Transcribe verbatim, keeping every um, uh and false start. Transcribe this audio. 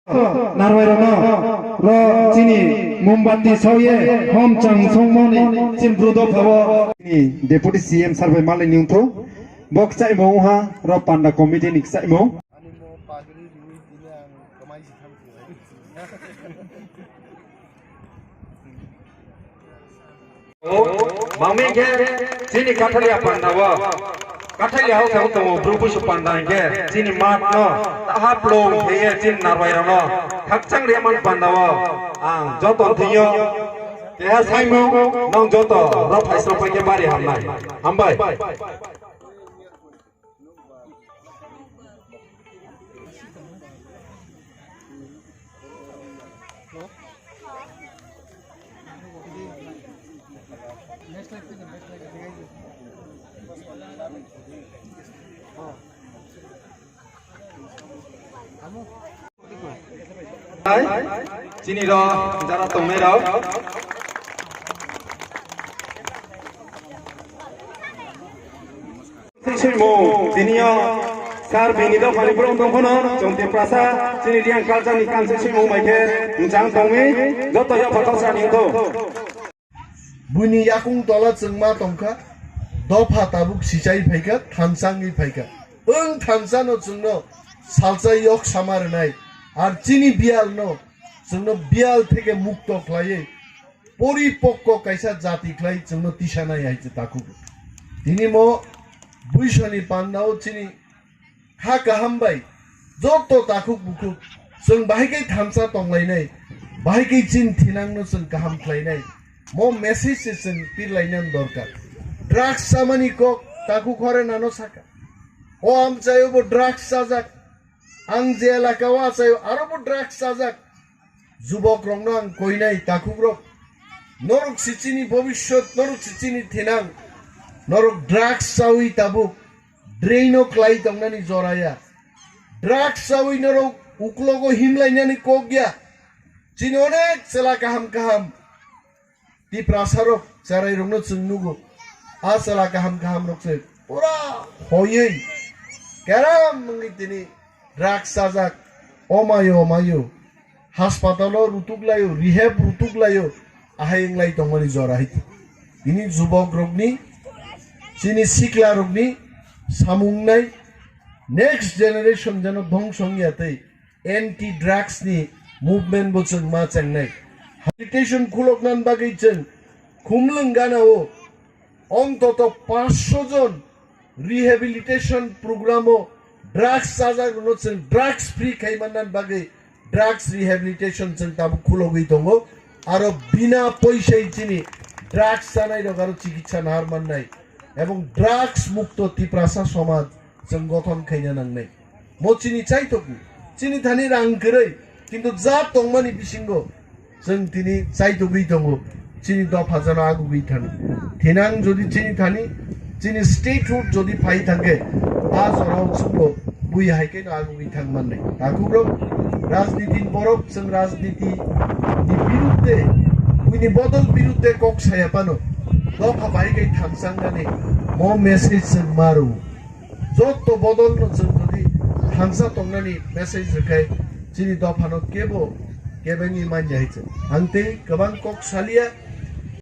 Narwai rokno ro chini mombati sawi ye hom chang songmani chini bru dopha o. Chini Deputy C M sir bai malai ni wngthu. Bo kchaimo wngha ro panda committee ni kchaimo. Mangmi khe chini Kathalia panda o, Kathalia hokhe tongo bru busu panda hinkhe chini mat no taha plong kheye chini narwai rokno khakchang rwmani panda o ang joto thwiyo keha saimung nong joto rok phaisrok phaikhe bari hamnai. Hambai. Hai, chini rok, jara tongnai rok. Swi swi mung, tini o sar bini dophani borok tong phano, chwng Tiprasa, chini Reang culture ni kansi swi mung bai khe, nwchang tongwi, joto yo photo sa ni to. Buini yakung tola chwng ma tongkha, dopha tabuk sichai phaikha, thansa wngwi phaikha. Wng thansa no chwngno salsa yok sama rwnai, ar chini biyal no chwngno biyal theke mukto khlaiwi poripokko kaisa jati khlai chwngno tisanai hai se takhuk. Tini mo buisoni pandao chini kha kaham bai joto takhuk bukhuk chwng bahai khe thansa tonglainai, bahai khe chini thinangno chwng kaham khlainai. Mo message se chwng pirlainani dorkar. Drugs chamani kok takhuk hore nano saka. O amchaio bo drugs chajak. Ang je elaka o achaio aro bo drugs chajak. Jubok rokno ang koinai takhuk rok. Norok si chini bobishyot, norok si chini thinang. Norok drugs chawi tabuk. Drain o klai tongnani jora ya. Drugs chawi norok uklogo himlainani kok ya. Chini onek chwla kaham kaham Tiprasa rok cherai rokno chwng nugo. A chwla kaham kaham rok se pura hoywi keram wngwi tini drugs chajak. Omayo omayo. Haspatalo rutuk laio, rehab rutuk laio, ahai wnglai tongmani jora hai. Bini jubok rokni, chini sikla rokni samung nai next generation jeno dhongso wngya tei anti drugs ni movement bo chwng ma chengnai. Rehabilitation khuloknan bagwi chwng Khumlwng gana o Ontoto paanch sho jon rehabilitation program o drugs chajakrokno chwng drugs free khai manna bagwi drugs rehabilitation chwng tabuk khulogwi tongo. Aro bina poisai chini drugs chanai rok aro chikitsa nahar mannai ebong drugs mukto Tiprasa somaj chwng gothon khaina nangnai. Mo chini chaitokni, chini thani rang kwrwi, kintu jat tongmani bisingo chwng tini chaitogwi tongo, chini dopha jano agugwi thani. Thinang jodi chini thani, chini statehood jodi phai thangkhe, a jorao chwngbo bui hai kheno agugwi thang mannai. Takhukrok rajniti ni borok chwng rajniti ni birudde, buini bodol birudde kok saya phano, dopha bai khe thansangnani mo message chwng ma rwo. Jotto bodolno chwng jodi thansa tongnani message rwkhai, chini dophano kebo kebengwi manya hai chwng. Ang tei kwbang kok saliya,